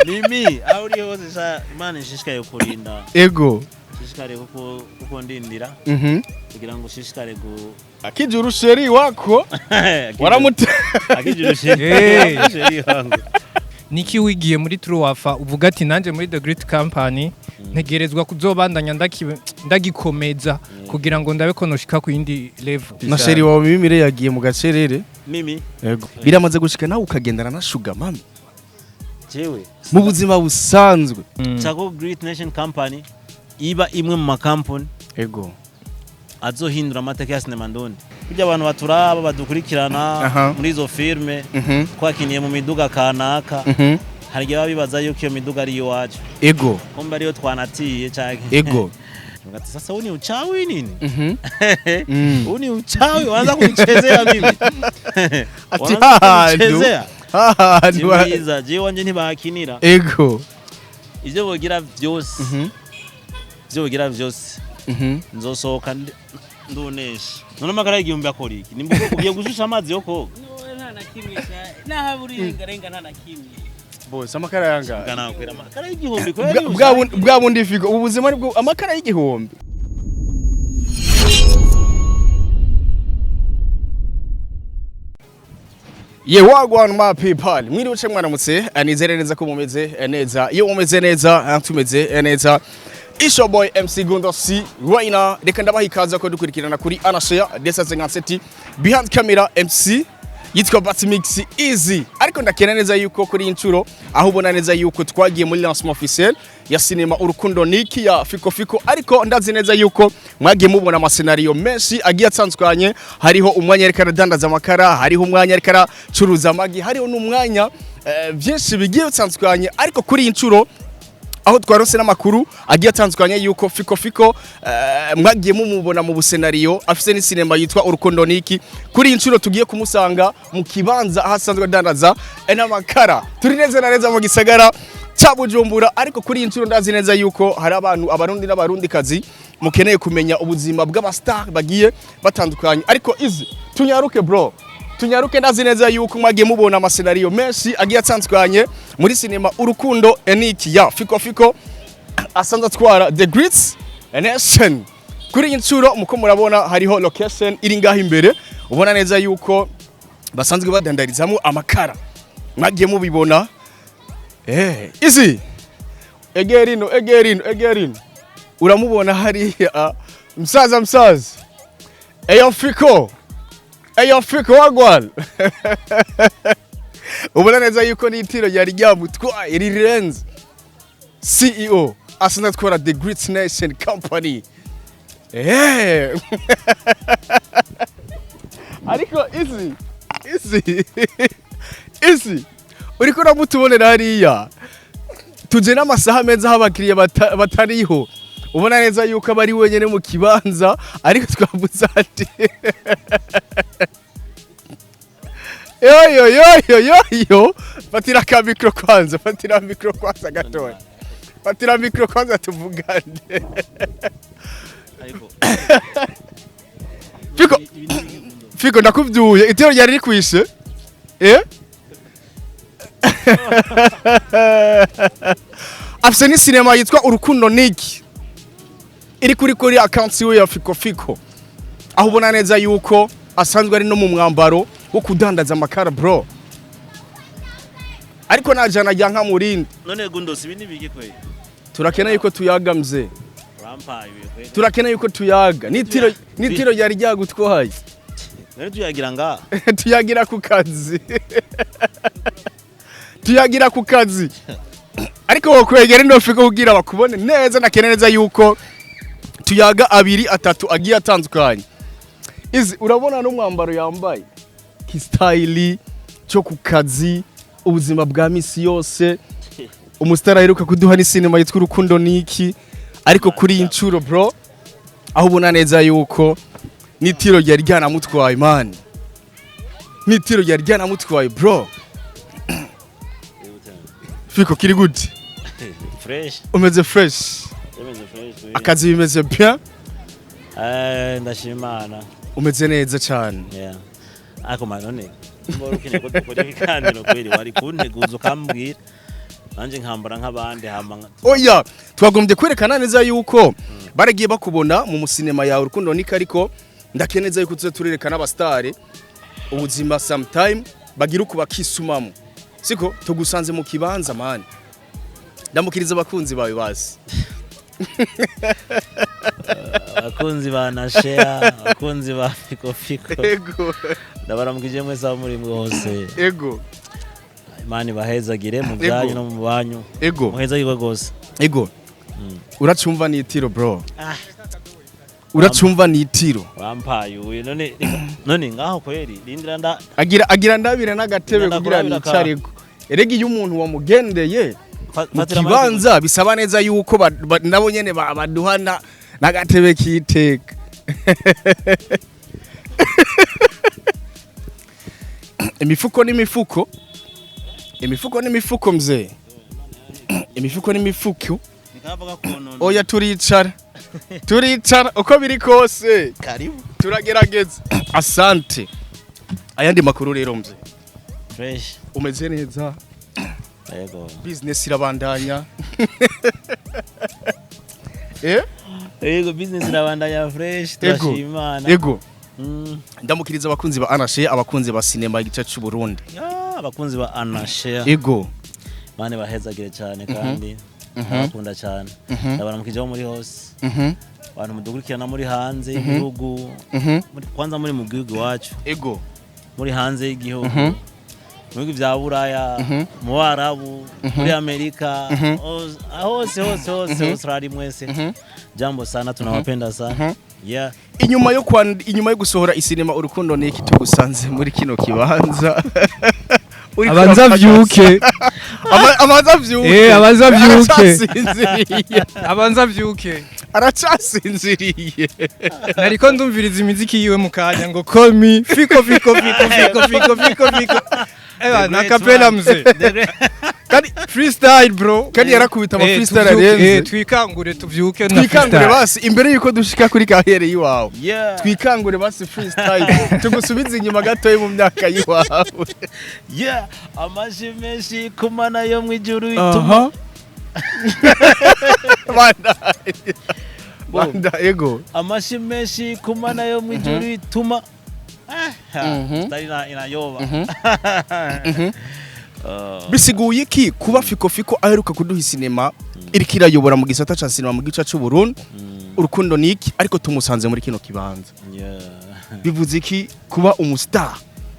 Mimi, aho uri hose sha, Imana ishishikaye kurinda. Ego. Ishishikare kuko ndindira kugira ngo ushishikare gu Akijuru chéri wako waramute. Akijuru chéri. Hey. Chéri wangu. Niki wigiye muri Truwafa uvuga ati nanje muri The Great Company ntegerezwa kuzobandanya ndagikomeza kugira ngo ndabe ko noshika ku yindi level? Na chéri wawe Mimire yagiye mu gacerere. Mimi. Ego, biramaze gushika nawe ukagendana na sugar mami Jewe mu buzima busanzwe? Chako Great Nation Company iba imwe mu makampani azohindura amateka ya sinema ndundi. Burya abantu baturaba, badukurikirana muri izo filme twakiniye mu miduga kanaka, hari igihe baba bibaza yuko iyo miduga ari iwacu, kumbe ariyo twanatiye canke Ati sasa huu ni uchawi nini? Huu ni uchawi, wanaanza kunichezea mimi. Ati Wanaanza hahantu kunichezea. hahantu Simbiza, jewe wanje ntibakinira. Ivyo bogira vyose, ivyo bogira vyose, nzosohoka ndonesha. None amakara y'igihumbi akora iki? Nimba ugiye gushusha amazi yo koga. Nta na kimwe naho urirengarenga, nta na kimwe. Bose amakara yanga. Ngana amakara y'igihumbi kubera Bwa bundi figo ubuzima nibwo amakara y'igihumbi. Ye wagwan ma people, mwiriwe ce mwaramutse, nizere neza ko mumeze neza. Iyo mumeze neza, tumeze neza. It's your boy MC Gundo C right now. Reka ndabaha ikaze ko dukurikirana kuri Anashare 257, behind camera MC yitwa Batmix Easy. Ariko ndakena neza yuko kuri iyi nshuro aho ubona neza yuko twagiye muri lancement officiel ya cinema Urukundo Niki ya Fiko Fiko, ariko ndazi neza yuko mwagiye mubona amascenario menshi agiye atandukanye. Hariho umwanya ariko aradandaza amakara, hariho umwanya ariko aracuruza amagi, hariho n'umwanya byinshi bigiye bitandukanye. Ariko kuri iyi nshuro aho twarose n'amakuru agiye atandukanye yuko Fiko Fiko mwagiye mumubona mu busenario afise n'isinema yitwa Urukundo Niki, kuri iyi nshuro tugiye kumusanga mu kibanza aho asanzwe adandaza n'amakara. Turi neza na neza mu gisagara ca Bujumbura. Ariko kuri iyi nshuro ndazi neza yuko hari abantu, abarundi n'abarundi kazi, mukeneye kumenya ubuzima bw'abastar bagiye batandukanye. Ariko izi tunyaruke bro, tunyaruke. Ndazi neza yuko mwagiye mubona amascenario menshi agiye atandukanye muri sinema Urukundo Eniki ya Fiko Fiko asanzwe atwara The Great Nation. Kuri iyi nshuro muko murabona hariho location iri ngaho imbere, ubona neza yuko basanzwe badandarizamo amakara, mwagiye mubibona. Izi egerino egerino egerino, uramubona hariya msaza, msaza. Eyo Fiko, eyo Fiko, wagwan. Ubona neza yuko n'itiro ryari ryamutwaye rirenze. CEO asanzwe atwara The Great Nation Company. Ariko izi izi izi uriko uramutubonera hariya, tuje n'amasaha meza aho abakiriya batariho, ubona neza yuko aba ari wenyine mu kibanza. Ariko twavuze ati yoyo yoyo yoyo, fatira ka micro kwanza, fatira micro kwanza gatoya, fatira micro kwanza tuvugane. Ariko Fiko Fiko, ndakuvyuye, itero ryari rikwishe. Afise ni sinema yitwa Urukundo Niki iri kuri account yiwe ya Fiko Fiko, aho ubona neza yuko asanzwe ari no mu mwambaro wo kudandaza amakara bro, ariko najana rya nka murindi. None Gundo, si ibindi biki kweli? Turakeneye yuko tuyaga mzee. Urampaye ibi kweli. Turakeneye yuko tuyaga nitiro ryari ryagutwaye. None tuyagira nga Tuyagira ku kazi, tuyagira ku kazi. Ariko wokwegera ino Fiko kugira bakubone neza. Nakene neza yuko tuyaga abiri atatu agiye atandukanye. Izi urabona n'umwambaro yambaye kistyle cyo ku kazi, ubuzima bwa misi yose. Umusitari aheruka kuduha ni sinema yitwa Urukundo Niki. Ariko kuri iyi nshuro bro, aho ubona neza yuko n'itiro ryari ryanamutwaye man, n'itiro ryari ryanamutwaye bro. Fiko, kiri gute? Fresh. Umeze fresh? Yemeze fresh kweli. Akazi bimeze bien? Ndashima Imana. Umeze neza cyane. Yeah, ariko man, none mbora ukeneye ko dukora ibiganiro kweli, wari kunteguza ukambwira. Nanje nkambara nk'abandi, hama Oya, twagombye kwerekana neza yuko baragiye bakubona mu musinema yawe Urukundo Niki, ariko ndakeneza yuko tuze turerekana abastare ubuzima sometime bagira uko bakisumamo, siko? Tugusanze mu kibanza, man, ndamukiriza abakunzi bawe basi. Abakunzi ba Nashea, abakunzi ba Fiko Fiko, ndabaramukije mwese aho muri hose. Imana ibahezagire mu byanyu no mu banyu. Muhezagirwe rwose. Ego. Uracumva nitiro, bro? Uracumva nitiro? Wampaye uyu none, none ngaho kweri rindira nda Agira ndabire n'agatebe Ndakura kugira biraka. nicareko. Erega iyo umuntu wamugendeye mu fatira amahirwe. kibanza, bisaba neza yuko nabo nyene baduhana n'agatebe k'iteka. Imifuko n'imifuko, imifuko n'imifuko, mzee, imifuko n'imifuko. Nikavuga konona. Oya, turicara, turicara uko biri kose. Karibu. Turagerageza, asante. Ayandi makuru rero, mzee? Fresh. Umeze neza? Yego. Business irabandanya? Yego, business irabandanya fresh, turashima Imana. Ndamukiriza abakunzi ba Anashe, abakunzi ba sinema igice cy'u Burundi. Ah, abakunzi ba Anashare, Imana ibahezagire cyane kandi ndabakunda cyane. Ndabaramukije aho muri hose, abantu mudukurikirana muri hanze y'igihugu, kwanza muri mu gihugu iwacu, muri hanze y'igihugu, mu bihugu bya Buraya, mu Barabu, muri Amerika, hose hose hose, Australia, mwese jambo sana, tunawapenda sana, yeah. Inyuma yo gusohora isinema Urukundo Niki, tugusanze muri kino kibanza. Uriko Abanza urafata- vyuke. Abanza vyuke. Abanza vyuke. Aracasinziriye. Abanza vyuke. Aracasinziriye. Nariko ndumviriza imiziki yiwe mu kanya ngo "Call me Fiko Fiko Fiko Fiko Fiko Fiko Fiko". Ewa The na great kapela, one. mzee. The great- Kandi Freestyle, bro. kandi yarakubita ama freestyle arenze. Twikangure, tuvyuke na Twikangure freestyle. basi imbere yuko dushika kuri carrière yiwawe. Twikangure basi freestyle, tugusubize inyuma gatoya mu myaka yiwawe. Yeah, amashi menshi ku Mana yo mu ijuru ituma Banda banda, ego. Amashi menshi ku Mana yo mu ijuru ituma. Ah, inayoba. Bisiguye iki kuba Fiko Fiko aheruka kuduha isinema iriko irayobora mu gisata ca sinema mu gice c'u Burundi, Urukundo Niki, ariko tumusanze muri kino kibanza? Bivuze iki kuba umustar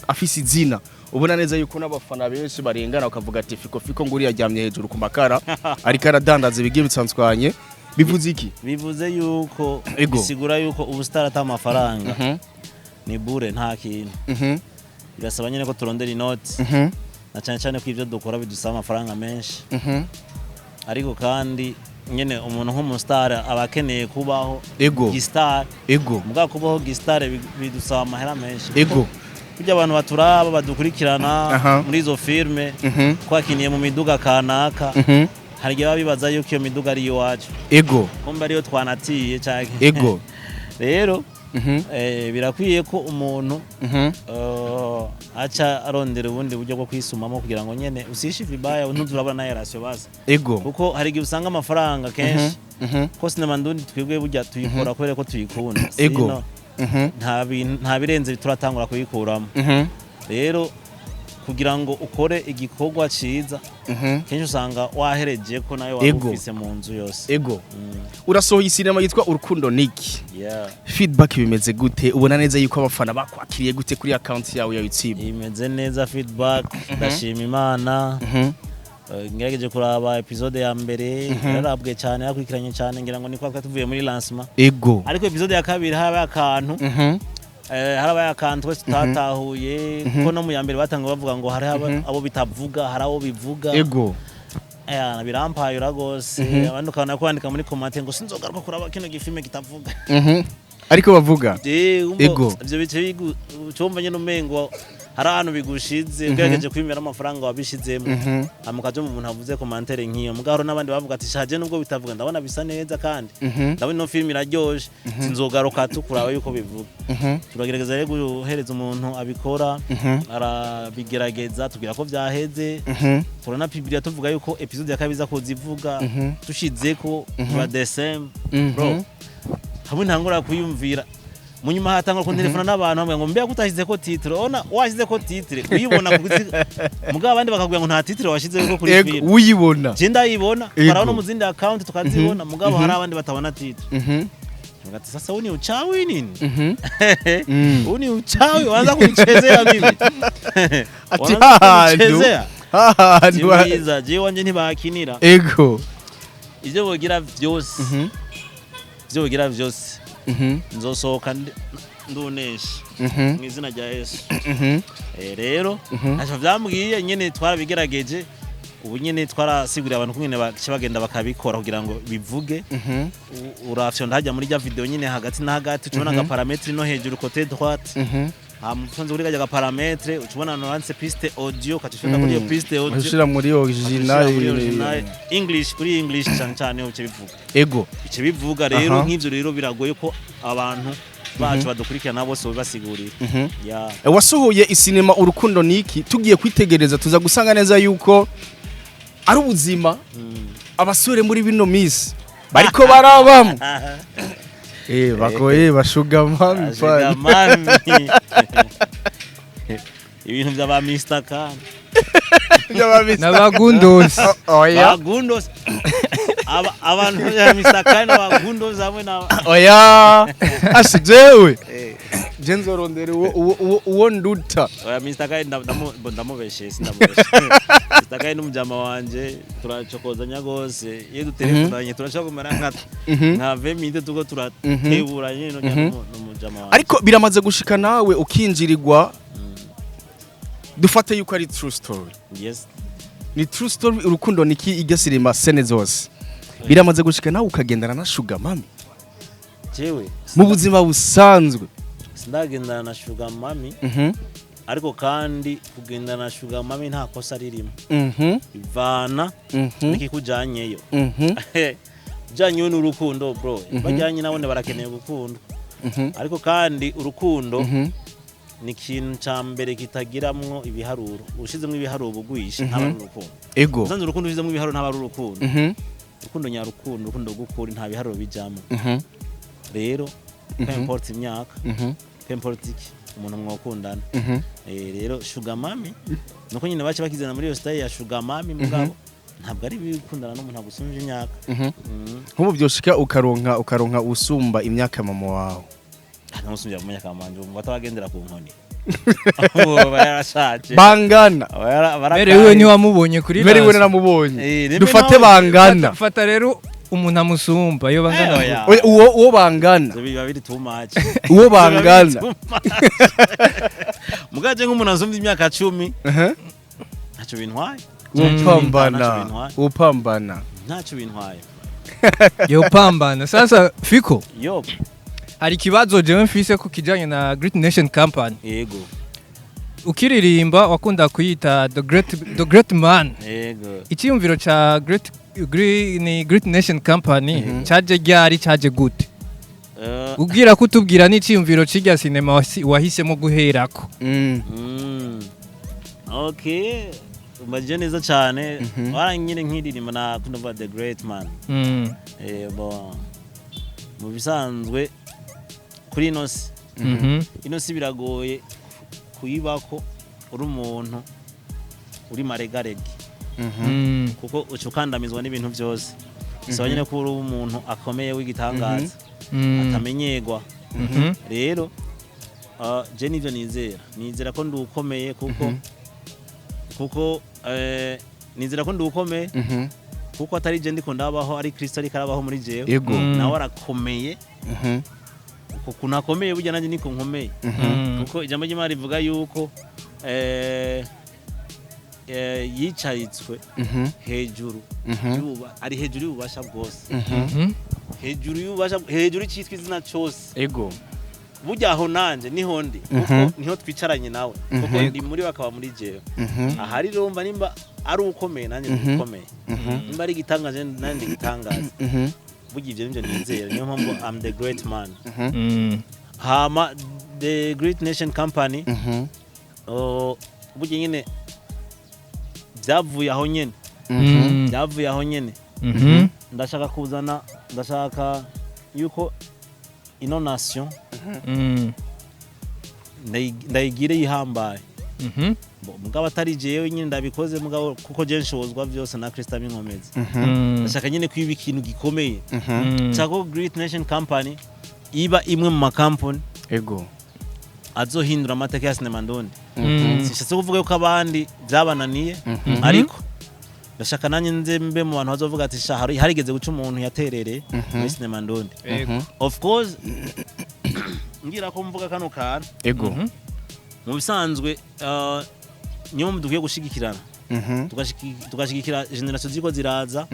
afise izina, ubona neza yuko n'abafana benshi barengana bakavuga ati "Fiko Fiko nguri yaryamye hejuru ku makara, ariko aradandaza ibigiye bitsanzwanye"? Bivuze iki? Bivuze yuko bisigura yuko ubustar ata amafaranga, ni bure, nta kintu. Birasaba nyine ko turondera inoti, na cyane cyane ko ibyo dukora bidusaba amafaranga menshi. Ariko kandi nyine umuntu nk'umustar aba akeneye kubaho gistar. Mugabo kubaho gistar bidusaba amahera menshi. Burya abantu baturaba, badukurikirana muri izo filme twakiniye mu miduga kanaka, hari igihe baba bibaza yuko iyo miduga ari iwacu, kumbe ariyo twanatiye canke. Rero birakwiye ko umuntu aca arondera ubundi buryo bwo kwisumamo kugira ngo nyene usishe vibaya, ntuzurabona na ration basi, kuko hari igihe usanga amafaranga kenshi ko sinema ndundi twebwe burya tuyikora kubera ko tuyikunda. Sino, nta birenze turatangura kuyikuramo. Rero kugira ngo ukore igikorwa ciza, kenshi usanga wahereje ko nayo waba ufise mu nzu yose. Urasohoye sinema yitwa Urukundo Niki. Feedback bimeze gute? Ubona neza yuko abafana bakwakiriye gute kuri account yawe ya YouTube? Imeze neza feedback, ndashima Imana. Ngerageje kuraba episode ya mbere, yararabwe cyane, yakurikiranye cyane, ngira ngo ni kwa twari tuvuye muri lancement. Ariko episode ya kabiri harabaye akantu, harabaye akantu twese tutatahuye, kuko no mu ya mbere batanga bavuga ngo hari abo bitavuga, hari abo bivuga. Birampayura rwose. Abandi ukabona ko bandika muri commentaire ngo "Sinzogaruka kuraba kino gifilme kitavuga." Ariko bavuga. Ivyo bice cyumva nyene umengo Hari ahantu bigushize ugerageje kwimera amafaranga wabishizemo, hama ukaja mu muntu avuze commentaire nk'iyo. Mugabo hari n'abandi bavuga ati: "Shaje, nubwo bitavuga, ndabona bisa neza kandi ndabona ino film iraryoshe, sinzogaruka tukuraba yuko bivuga." Turagerageza rero guhereza umuntu abikora, arabigerageza, tubwira ko vyaheze. Turana publia tuvuga yuko episode ya kabiri iza kuzivuga, tushizeko ba desem bro, hamwe ntangura kuyumvira. Mu nyuma hatangura kuntelefona n'abantu bambwira ngo: "Mbega kutashizeko titre? Ona washizeko titre uyibona ku mugabo." Abandi bakakubwira ngo nta titre washizeko kuri film. Uyibona. Je ndayibona. Barabona mu zindi account tukazibona, mugabo hari abandi batabona titre. Ngati: "Sasa huu ni uchawi nini? Huu ni uchawi, waanza kunichezea mimi." Ati Wanaanza hahantu kunichezea. hahantu. Simwiza, jewe wanje ntibakinira. Ivyo bogira vyose, ivyo bogira vyose, nzosohoka ndunesha mu izina rya Yesu. Rero ntacyo vyambwiye nyene, twarabigerageje. Ubu nyene twarasiguriye abantu kungene baca bagenda bakabikora kugira ngo bivuge. Urafyonda hajya muri rya video nyene hagati na hagati, ucubona aga paramètre no hejuru côté droite. Hama ufunze kuri kajya ga paramètre, ucubona ahantu piste audio, ukaca ufyonda kuri iyo piste audio. Ushira muri original. Ushira muri original English, kuri English cyane cyane uce bivuga. Bice bivuga rero. Nk'ivyo rero biragoye ko abantu bacu badukurikirana bose basigurira ya. Wasohoye isinema Urukundo Niki. Tugiye kwitegereza, tuza gusanga neza yuko ari ubuzima abasore muri bino misi bariko barabamo, bagoye bashuga mami. Sugar mami, ibintu vya ba Mr. Khan. N'abagundosi. Oya. Bagundos, abantu ya Mr. Khan n'abagundos hamwe na Oya, ashe jewe je nzorondera uwo nduta. Oya, Mr. Khan ndamubeshe, sindamubeshe. Mr. Khan n'umujama wanje, turacokozanya gose. Iyo dutelefонanye turashobora kumara nka 20 minutes tuko turateburanye n'umujama wanje. Ariko biramaze gushika nawe ukinjirirwa, dufate yuko ari true story? Yes. Ni true story Urukundo Niki, iryo sinema, scène zose, biramaze gushika nawe ukagendana na sugar mami Jewe mu buzima busanzwe? Sindagendana na sugar mami, ariko kandi kugendana na sugar mami nta kosa ririmo, bivana n'ikikujanyeyo. Ujyanyeyo n'urukundo bro, bajyanye nabone barakeneye gukundwa. Ariko kandi urukundo ni ikintu ca mbere kitagiramwo ibiharuro. Ushizemwo ibiharuro ubugwishe, ntaba ari urukundo. Usanze urukundo ushizemwo ibiharuro, ntaba ari urukundo. Urukundo nyarukundo, urukundo rw'ukuri, nta biharuro bijamwo. Rero peu importe imyaka, peu importe iki, umuntu mwokundana. Rero sugar mami nuko nyine bace bakizana muri iyo style ya sugar mami, mugabo ntabwo ari bikundana n'umuntu agusumvye imyaka. Nk'ubu byoshika ukaronka usumba imyaka mama wawe? Ntamusumbya mu myaka manje, umva atabagendera ku nkoni. Ubu barashaje. Bangana. Mbere wiwe ntiwamubonye kuri Mbere we rasi. naramubonye. Nembe Dufate bangana. Fata rero umuntu amusumba iyo bangana. Oya. Oya, uwo bangana. Ivyo biba biri too much. Uwo bangana. Mugaje nk'umuntu azumva imyaka 10, ntacyo bintwaye. Ntacyo Upambana. bintwaye. Upambana. Ntacyo bintwaye. Yopambana. Sasa Fiko, yo. Hari ikibazo jewe mfise ku kijanye na Great Nation Company. Yego. Ukiririmba wakunda kuyita the great man. Yego. Icyiyumviro ca ni Great Nation Company caje ryari, caje gute? Ubwira ko utubwira n'iciyumviro c'irya sinema wahisemo guherako. Okay, umbajije neza cyane. Waranyine nkiririmba nakunda kuvuga the great man. Bon, mu bisanzwe kuri ino si, ino si biragoye kuyibako uri umuntu uri maregarege, kuko uca ukandamizwa n'ibintu byose. Bisaba nyine ko uri umuntu akomeye w'igitangaza, atamenyerwa. Rero je nivyo nizera ko ndi ukomeye, kuko nizera ko ndi ukomeye, kuko atari je ndiko ndabaho, ari Kristo ariko arabaho muri jewe. Nawe arakomeye. Uko kuntu akomeye, burya nanjye niko nkomeye, kuko ijambo ry'Imana rivuga yuko yicaritswe hejuru ari hejuru y'ububasha bwose, hejuru y'ububasha, hejuru y'icitwa izina cyose. Burya aho nanje niho ndi, kuko niho twicaranye nawe, kuko ndi muri we, akaba muri jewe. Aha rero urumva, nimba ari ukomeye, nanjye ndi ukomeye, nimba ari igitangaje, nanjye ndi igitangaza. Burya ibyo nibyo nizera, niyo mpamvu I'm the great man. Hama The Great Nation Company, oh, burya nyine byavuye aho nyene, byavuye aho nyene. Ndashaka kuzana, ndashaka yuko ino nation ndayigire yihambaye. Mugabo atari jewe nyine ndabikoze, mugabo kuko je nshobozwa byose na Kristo abinkomeza. Ndashaka nyine kwiba ikintu gikomeye. Nshaka ko Great Nation Company iba imwe mu makampani azohindura amateka ya sinema ndundi. Sinshatse kuvuga yuko abandi byabananiye, ariko ndashaka nanjye nze mbe mu bantu bazovuga ati: "Sha, harigeze guca umuntu yaterereye muri sinema ndundi." Of course, ngira ko mvuga kano kantu, mu bisanzwe niyo mpamvu dukwiye gushigikirana, tugashigikira generation ziriko ziraza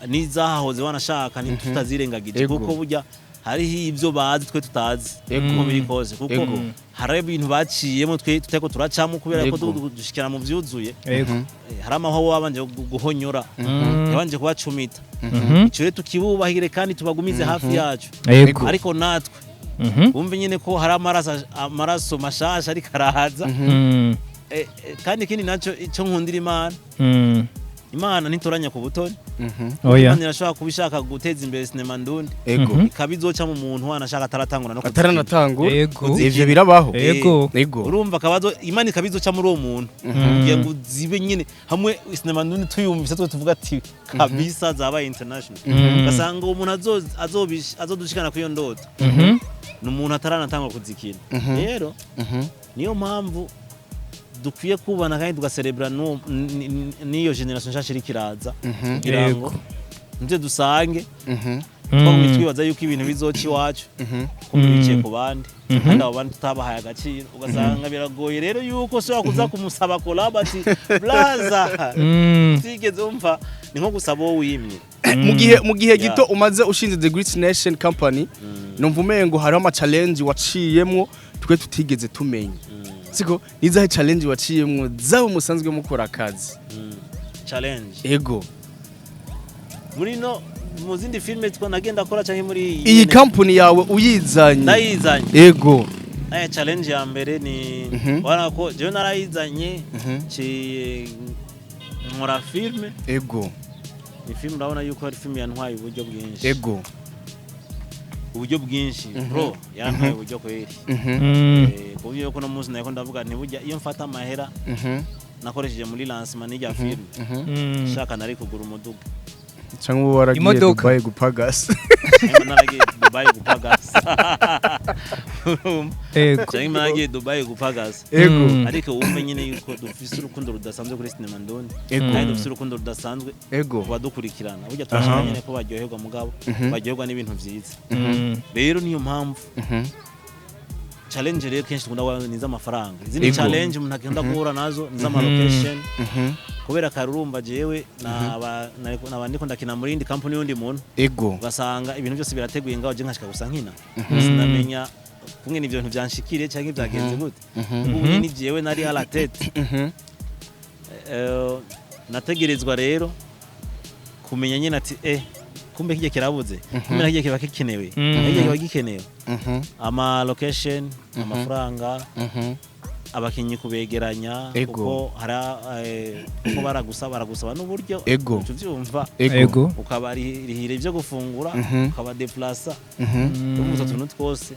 n'izahahoze, wanashaka ntitutazirengagije, kuko burya hariho ibyo bazi twe tutazi, uko biri kose, kuko hari ibintu baciyemo twe tutariko turacamo, kubera ko dushikira mu vyuzuye. Hari amaho wabanje guhonyora, yabanje kubacumita. Ico rero tukibubahire kandi tubagumize hafi yacu. Ariko natwe bumve nyine ko hari amaraso mashasha ariko araza. Kandi ikindi naco, ico nkundira Imana, Imana ntitoranya ku butoni. Oya. Imana irashobora kuba ishaka guteza imbere sinema ndundi, ikaba izoca mu muntu wanashaka ataratangura no kuzikina. Ataranatangura. Ivyo birabaho. Urumva, akabazo Imana ikaba izoca muri uwo muntu kugira ngo zibe nyine hamwe sinema ndundi tuyumvise twe tuvuga ati: "Kabisa zabaye international." Ugasanga uwo muntu azodushikana kuri iyo ndoto ni umuntu ataranatangura kuzikina. Rero niyo mpamvu dukwiye kubana kandi tugaserebura n'iyo generation nshasha iriko iraza, kugira ngo nivyo dusange twagumye twibaza yuko ibintu bizoca iwacu, kumbe biciye ku bandi, kandi abo bandi tutabahaye agaciro. Ugasanga biragoye rero yuko ushobora kuza kumusaba collab ati: "Blaza," utigeze wumva, ni nko gusaba uwo wimye. Mu gihe gito umaze ushinze The Great Nation Company, numva umengo hariho ama challenge waciyemwo twe tutigeze tumenya, siko? Nizahe challenge waciyemwo zabo musanzwe mukora akazi? Challenge? Ego. Muri no mu zindi filime two nagenda akora canke muri Iyi company yawe uyizanye. Ndayizanye. Ego. Challenge ya mbere ni ubona ko jewe narayizanye, ci nkora filme. Ni filme, urabona yuko ari filme yantwaye uburyo bwinshi. Uburyo bwinshi, bro, yantwaye uburyo kweri. Ku buryo yuko no munsi nariko ndavuga nti burya iyo mfata amahera nakoresheje muri lancement n'irya filme, shaka nari kugura umuduga. Cyangwa uba waragiye Imodoka. Dubai gupagasa. Nimba naragiye Dubai gupagasa. Urumva? Cyangwa naragiye Dubai gupagasa. Ariko wumve nyine yuko dufise urukundo rudasanzwe kuri sinema ndundi, kandi dufise urukundo rudasanzwe ku badukurikirana. Burya turashaka nyine ko baryoherwa, mugabo baryoherwa n'ibintu vyiza. Rero niyo mpamvu challenge rero kenshi dukunda guhura ni iz'amafaranga. Izindi challenge umuntu agenda guhura nazo ni iz'ama location, kubera karurumba jewe naba naba ndiko ndakina muri yindi company y'undi muntu, ugasanga ibintu byose birateguye ngaho, je nkashika gusa nkina, sinamenya kumwe n'ivyo bintu byanshikire cyangwa byagenze gute, kuko ubu ni jewe nari à la tête. Nategerezwa rero kumenya nyine ati: "Kumbe kijya kirabuze, kumbe na kijya kiba gikenewe, kijya kiba gikenewe." Ama location, amafaranga, abakinyi kubegeranya, kuko hari kuko baragusaba n'uburyo, uca uvyumva, ukabarihira ibyo gufungura, ukabadeplasa, urumva utwo tuntu twose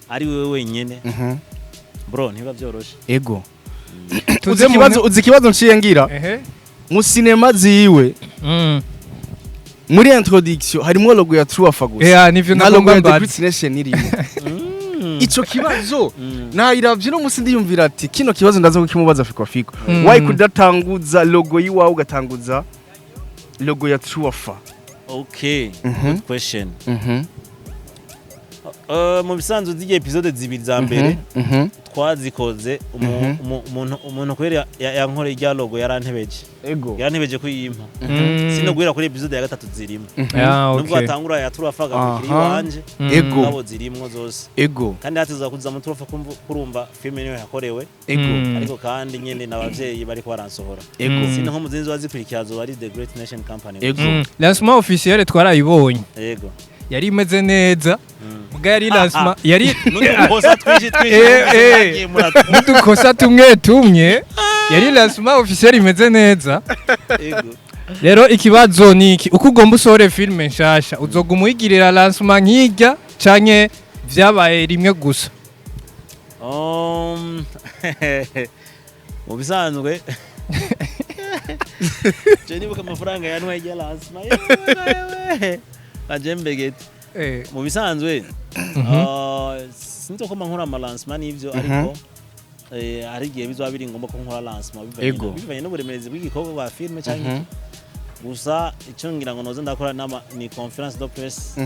ari wewe wenyene, bro, ntibiba byoroshe. Tuze Uzi ikibazo, uzi ikibazo nciye ngira? Ehe. Mu sinema ziwe, muri introduction harimo logo ya Truafa gusa. Yeah, nivyo Nta logo nagomba ya The mbaza. Great Nation irimo. Ico kibazo nayiravye no musi, ndiyumvira ati kino kibazo ndaza kukimubaza fiko fiko. Why kudatanguza logo yiwawe, ugatanguza logo ya Truafa? Okay, good question. Mu bisanzwe z'igihe episode zibiri za mbere twazikoze umuntu kubera yankoreye irya logo yarantebeje. Yarantebeje kuyimpa. Sino guhera kuri episode ya gatatu zirimo. Nubwo hatangura ya turafa gakurikira iwanje. Ngabo zirimwo zose. Kandi hatiza kuza mu turafa kurumva filme niyo yakorewe. Ariko kandi nyene n'abavyeyi bariko baransohora. Sino nko muzinzi wazikurikira zo bari The Great Nation Company. Lancement officiel twarayibonye. Yego. Yari imeze neza. Muga yari lancement yari n'udukosa twinshi twinshi n'udukosa tumwe tumwe yari lancement officiel imeze neza. Yego. Rero ikibazo ni iki, uko ugomba usohore filme nshasha uzoguma uyigirira lancement nk'irya canke vyabaye rimwe gusa? Mu bisanzwe je nibuka amafaranga yantwaye irya lancement ajembegete. Mu bisanzwe sinzi ko nkora ama lancement n'ivyo, ariko hari igihe bizoba biri ngombwa ko nkora lancement bivanye n'uburemerezi bw'igikorwa bwa filme canke gusa icyo ngira ngo noze ndakora nama ni conférence de presse.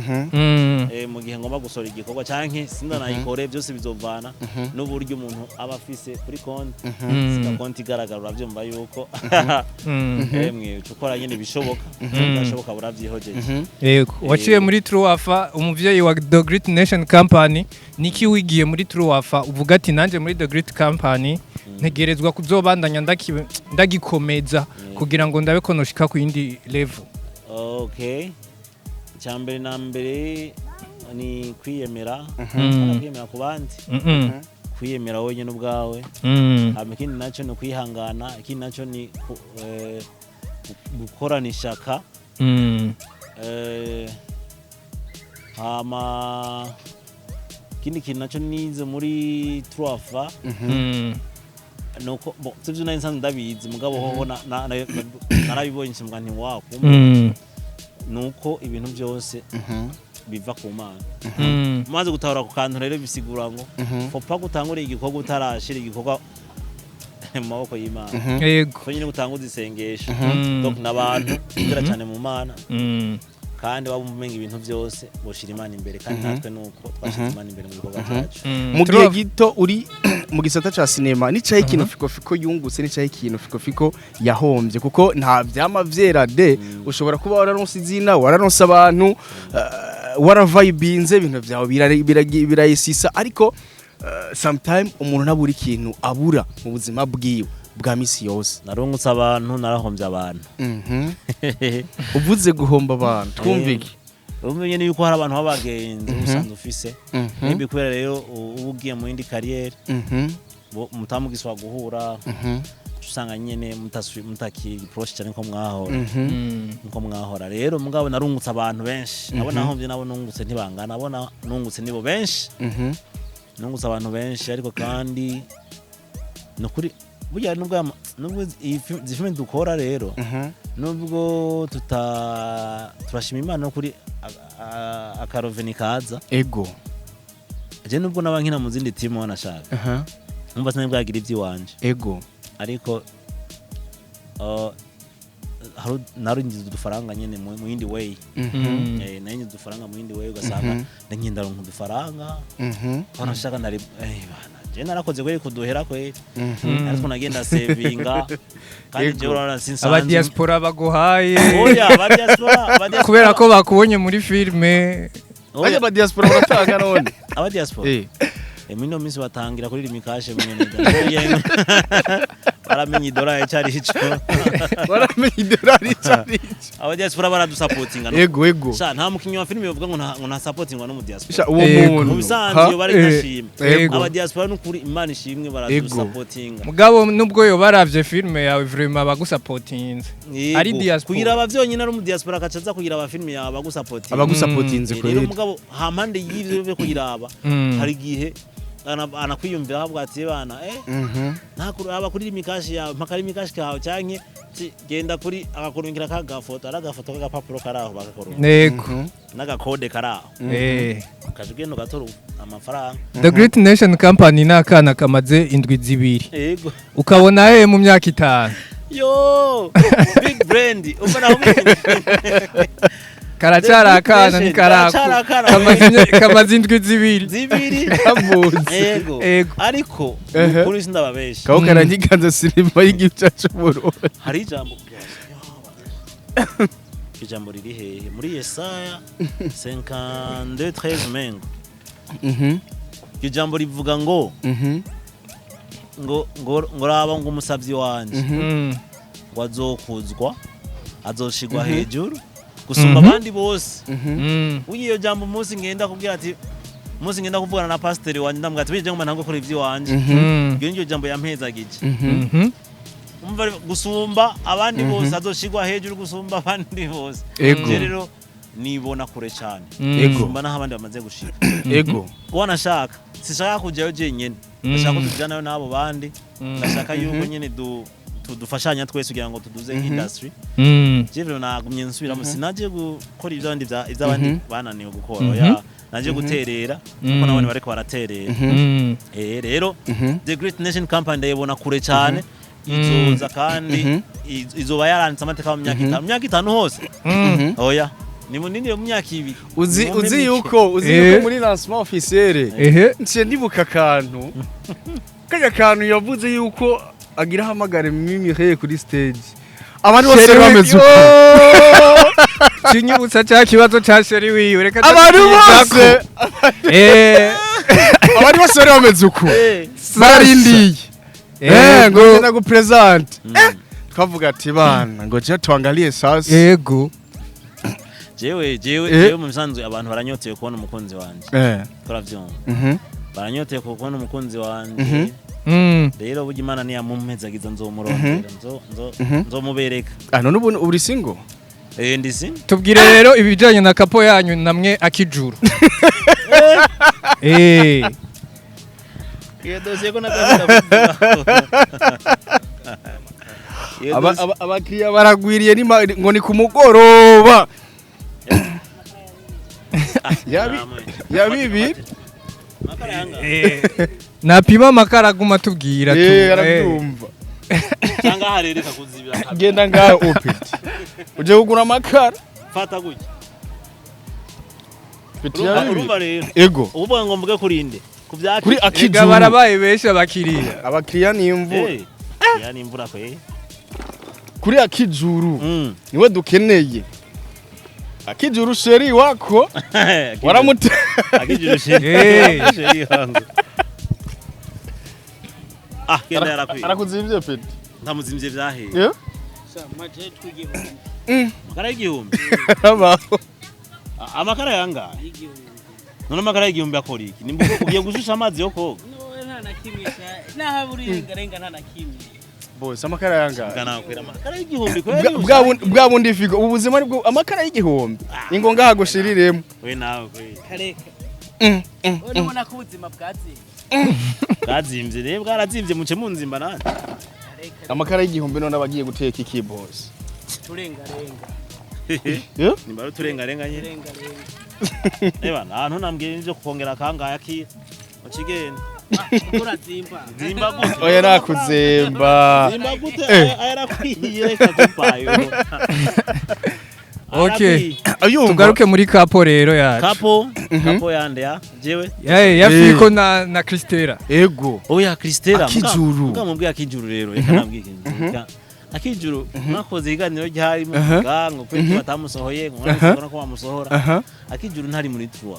Mu gihe ngomba gusohora igikorwa canke sindanayikore, byose bizovana n'uburyo umuntu aba afise kuri konti. Sika konti igaragara uravyumva yuko emwe uca ukora nyene ibishoboka, ibidashoboka buravyihojeje. Yego, waciye muri Truafa, umuvyeyi wa The Great Nation Company. Niki wigiye muri Truafa uvuga ati nanje muri The Great Company ntegerezwa kuzobandanya ndagikomeza kugira ngo ndabe ko noshika ku yindi level? Okay, icyambere na mbere ni kwiyemera, kwiyemera ku bandi, kwiyemera wenyine ubwawe. Hama ikindi nacyo ni ukwihangana, ikindi nacyo ni gukorana ishaka. Hama ikindi kintu nacyo nize muri Truafa nuko bo sivyo nari nsanzwe ndabizi, mugabo hoho narabibonye nshinga nti wow, nuko ibintu byose biva ku Mana. Umaze gutahura ku kantu rero bisigura ngo faut pas gutangura igikorwa utarashira igikorwa mu maboko y'Imana. Ko nyine gutanguza isengesho. Donc n'abantu bizera cyane mu Mana kandi baba umenga ibintu byose boshira Imana imbere, kandi natwe nuko twashize Imana imbere mu bikorwa byacu. Mu gihe gito uri mu gisata ca sinema, nicaye ikintu Fiko Fiko yungutse, nicaye ikintu Fiko Fiko yahombye, kuko nta vyama vyera de. Ushobora kuba wararonse izina, wararonse abantu, waravibinze, ibintu vyawe birayisisa, ariko sometime umuntu ntabura ikintu abura mu buzima bwiwe bwa misi yose. Narungutse abantu, narahombye abantu. Uvuze guhomba abantu, twumve iki? Umenye yuko hari abantu b'abagenzi usanzwe ufise nimba kubera rero uba ugiye mu yindi carrière mutamugiswa guhura, usanga nyene mutakiri proche cyane nko mwahora. Nko mwahora rero, mugabo narungutse abantu benshi, nabo nahombye nabo nungutse ntibangana, nabo nungutse nibo benshi. Nungutse abantu benshi, ariko kandi nukuri burya nubwo izi filime dukora rero, nubwo tuta turashima Imana no kuri akaroveni kaza. Je nubwo naba nkina mu zindi timu wanashaka, numva sinari bwagira iby'iwanje. Ariko narinjiza udufaranga nyene mu yindi way. Narinjiza udufaranga mu yindi way, ugasanga ndagenda ndaronka udufaranga aho nashaka nari bana je narakoze kweri kuduhera kweri, ariko nagenda savinga kandi je urabona sinsanzwe. Aba diaspora baguhaye? Oya, aba diaspora, aba diaspora Kubera ko bakubonye muri filme. Oya, Ajya ba diaspora baratanga none? Aba diaspora muri ino minsi batangira kuri Lumicash mwene, baramenye idolari cyari ico. Baramenye idolari cyari ico. Aba diaspora baradusapotinga no. Ego, ego. Sha, nta mukinyi wa filime yovuga ngo nta supportingwa no mu diaspora. Sha, uwo muntu Mu bisanzwe iyo bari ntashima. Aba diaspora n'ukuri Imana ishimwe baradusapotinga. Mugabo nubwo yo baravye filme yawe, vraiment bagusapotinze ari diaspora. Kugira aba vyonyine ari mu diaspora akaca aza kugira aba filime yawe abagusapotinga. Abagusapotinze. Rero Kweli. mugabo hampande y'ivyo byo kuyiraba, hari igihe anakwiyumvira ahabwa ati bana ntakuru aba kuri Lumicash yawe, mpaka Lumicash kawe canke genda kuri akakurungira ka gafoto, ari agafoto k'agapapuro karaho bakakurungira n'agakode karaho, ukaja ugenda ugatora amafaranga. The Great Nation Company ni akana kamaze indwi 2. Ukabona he mu myaka 5? Yo, big brand, ubwo naho Karacyari akana. Nation, Ntikaraku karacyari akana. Kamaze indwi 2. 2. Kavutse. Yego. Ego. Ariko kuri sindababesha. Kaho karanyiganza sinema y'igihugu cyacu Burundi. Hari ijambo, ijambo riri hehe? Muri Yesaya 52:13 mengo. Iryo jambo rivuga ngo ngo raba, ngo umusavyi wanje ngo azokuzwa, azoshigwa hejuru gusumba abandi bose. Burya iyo jambo, umunsi ngenda kubwira ati, umunsi ngenda kuvugana na pasiteri wanje, ndamubwira ati: "Bije ngo ntango gukora ivy'iwanje." Iryo niryo jambo yampezagije. Umva, gusumba abandi bose, azoshigwa hejuru gusumba abandi bose. Je rero nibona kure cyane gusumba n'aho abandi bamaze gushika. Wanashaka sishaka kujyayo jenyene, ndashaka ko tujyanayo n'abo bandi. Ndashaka yuko nyene dufashanya twese kugira ngo tuduze industry. Je rero nagumye nsubiramo, sinaje gukora iby'abandi iby'abandi bananiwe gukora. Oya, naje guterera kuko nabone bariko baraterera. Rero The Great Nation Company ndayibona kure cyane, izoza kandi izoba yaranditse amateka mu myaka 5, mu myaka 5 hose. Oya, ni munini, mu myaka 2. Uzi Ni uzi mike. yuko uzi yuko muri lancement officiel nciye ndibuka akantu, kajya kantu yavuze yuko agira ahamagare Mimi kuri stage, abantu bose Chéri bameze uko. Kinyibutsa cya kibazo ca chéri wiwe, reka Abantu bose abantu bose bari bameze uko, bararindiye ngo ngenda gupresent. Twavuga ati: "Bana, ngo je tuangalie sasa." Jewe jewe mu bisanzwe abantu baranyoteye kubona umukunzi wanje. Turavyumva. Baranyoteye kubona umukunzi wanje. Rero burya Imana niyamumpezagiza nzomurondera, nzomubereka. Ah, none ubu uri single? Eh, ndisi. Tubwire rero ibijyanye na couple yanyu namwe akijuru. Iyo dosiye ko natashaka kuvuga. Iyo Abakiriya baragwiriye, ngo ni ku mugoroba. Yabibi. Makara yanga. Napima amakara aguma tubwira tu. Arabyumva. Cyangwa harereka kuzibira kabiri. Genda ngaho upiti uje kugura amakara. Fata gutya. Piti Urumva yabibi. Urumva rero. Ego. Ubu ngo mvuge kuri inde? Ku bya Kuri Ega akijuru. barabaye benshi abakiriya. Abakiriya ni imvura. Ya, ni imvura kwe. Kuri akijuru niwe dukeneye. Akijuru, chéri wako waramute. Akijuru chéri. Chéri wangu. Ah, genda, yarakwiye. Arakuzimvye piti. Ntamuzimvye, vyaheye. Maje tw'igihumbi. Amakara y'igihumbi. Abaho. Amakara yangahe? Y'igihumbi. None amakara y'igihumbi akora iki? Nimba ugiye gushusha amazi yo koga. No, nta na kimwe naho urirengarenga, nta na kimwe. Bose amakara yangahe? Gana kwera amakara y'igihumbi kwera. Bwa bundi figo ubu buzima nibwo amakara y'igihumbi ingo ngaha gushiriremo. We nawe kwera. Kareka, wowe ubona ko ubuzima bwatsinze. Bwazimvye rero, bwarazimvye, muce munzimba nanje. Kareka. Amakara y'igihumbi, none abagiye guteka iki, boss? Turengarenga. Nimba ari uturengarenga nyine. Turengarenga. Eba nta nambwiye ivyo kongera kangahe akira. Ukigenda. Turazimba. Zimba gute? Oya, nakuzemba. Zimba gute? Aya arakwiye, reka kupayo. Okay. Ayumva. Tugaruke muri couple rero yacu. Couple yande ya jewe. Ya Fiko na Christella. Ego. Oya, Christella. Akijuru. Muga mubwiye akijuru rero, reka nabwiye ikintu. Akijuru mwakoze iganiro ryari muvuga ngo kuri batamusohoye, ngo mwakoze ko bamusohora. Akijuru ntari muri tour.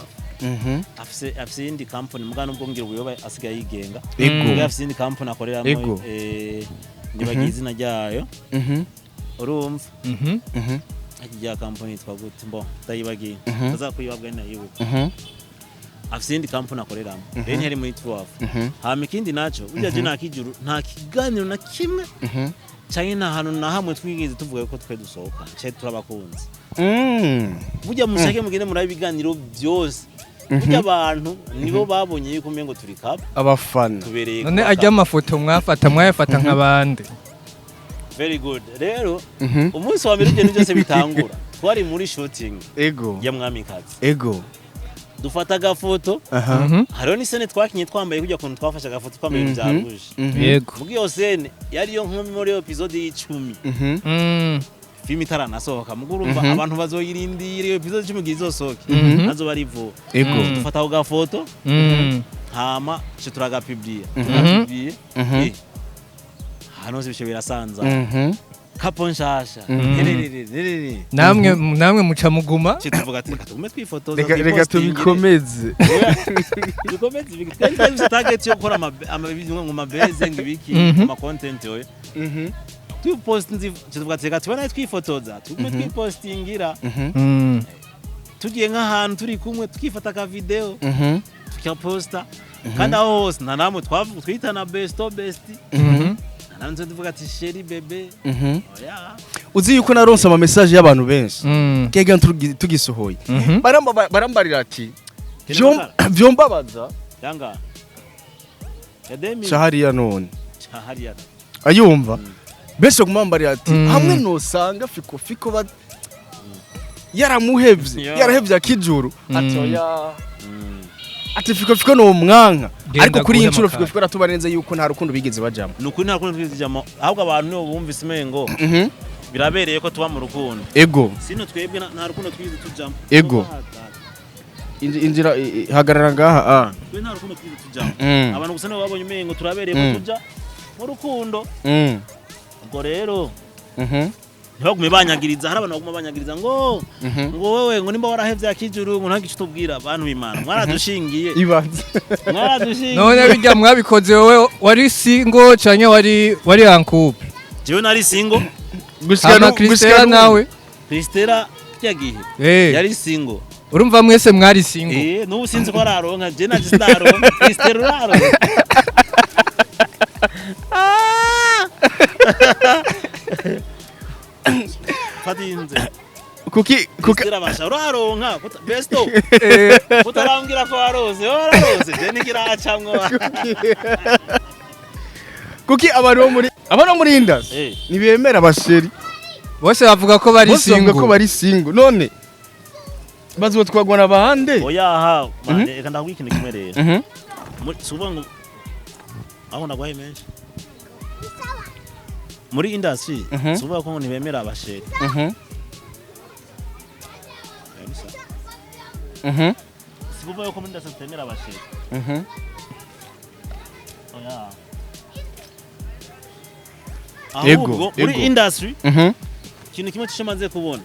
Afise iyindi company, muga nubwo ngira ubuyoba asigaye yigenga. Muga afise iyindi company akoreramo. Nibagiye izina ryayo. Urumva? Rya company yitwa gute? Mbo ndayibagiye. Azakuyibabwa nayibuka. Afise iyindi company akoreramo. Rero ntiyari muri tour. Hama ikindi naco, burya je nta kijuru, nta kiganiro na kimwe canke nta hantu na hamwe twigeze tuvuga ko twe dusohoka canke turabakunzi. Burya mushake mugende murabe ibiganiro byose, burya abantu nibo babonye yuko umengo turi couple. Abafana. Tubereye None kuba ajya couple. amafoto mwafata, mwayafata nk'abandi? Very good. Rero umunsi wa mbere ibintu byose bitangura, twari muri shooting ya Mwamikazi. Dufata agafoto. Hariho n'iscène twakinye twambaye kujya kuntu twafashe agafoto twambaye ibintu bya rouge. Muri iyo scène yari yo nko muri episode y'icumi. Filime itaranasohoka, mugo urumva abantu bazoyirindira iyo episode 10 gihe izosohoke, nazo bari vuba. Dufata ako gafoto, hama ce turagapubliya, tugapubliye. Hano hose bice birasanza couple nshasha. Hererere. Namwe muca muguma. Ce tuvuga ati reka tugume twifotoza, Reka twipostingire. tubikomeze. Dukomeze ibiki. Twari dufise target yo gukora ngo amabeze, ngo ibiki, ama content oya. Twipostinze, tuvuga ati reka tube nawe twifotoza, tugume twipostingira. Tugiye nk'ahantu turi kumwe, tukifata aka video, tukaposta. Kandi aho hose nta namwe twitana besto, bestie. Nta namwe tuvuga ati chéri, bébé, oya. Uzi yuko naronse ama message y'abantu benshi kega tugisohoye, barambarira ati Kene makara. Vyombabaza. Yanga ya demi. Shahariya none. Hariya. Ayumva benshi kumambarira ati hamwe nosanga Fiko Fiko ba yaramuhevye, yarahevye akijuru, ati oya, ati Fiko Fiko ni umwanka. Genda Ariko kuri iyi guhe nshuro amakara. Fiko Fiko aratuba neza yuko nta rukundo bigeze bajamo. Ni ukuri, nta rukundo twizijamo, ahubwo abantu nibo bumvise umengo birabereye ko tuba mu rukundo. Sino twebwe nta rukundo twize tujamo. Ego. Injira, hagarara ngaha, ah. Twe nta rukundo twize tujamo. Abantu gusa nibo babonye umengo turabereye ko tuja mu rukundo. Ubwo rero ntibagume banyagiriza. Hari abantu baguma banyagiriza ngo ngo wewe, ngo nimba warahevye akijuru, ngo ntagice utubwira. Abantu b'Imana, mwaradushingiye. Ibanze. Mwaradushingiye. None bijya mwabikoze, wowe wari single canke wari en couple? Jewe nari single. Gushika Hama Christella nawe? Christella kirya gihe yari single. Urumva mwese mwari single. N'ubu sinzi ko araronka, je naje sindaronka. Christella, uraronka? Ah! Fata inze. Kuki Christella basha, uraronka? Besto, utarambwira ko warose, wararose, je nikiracamwo. Kuki abantu bo muri industry ntibemera aba chéri? Bose bavuga ko bari Bose bavuga ko single. bari single, none bazotwagwa na bande? Oya ha, mane, reka ndakubwira ikintu kimwe rero. Si ukuvuga ngo aho naguhaye menshi muri industry, si ukuvuga ko ngo ntibemera aba chéri. Kabisa. Si ukuvuga ko muri industry tutemera aba chéri. Oya. Ahubwo muri industry, ikintu kimwe cyo maze kubona,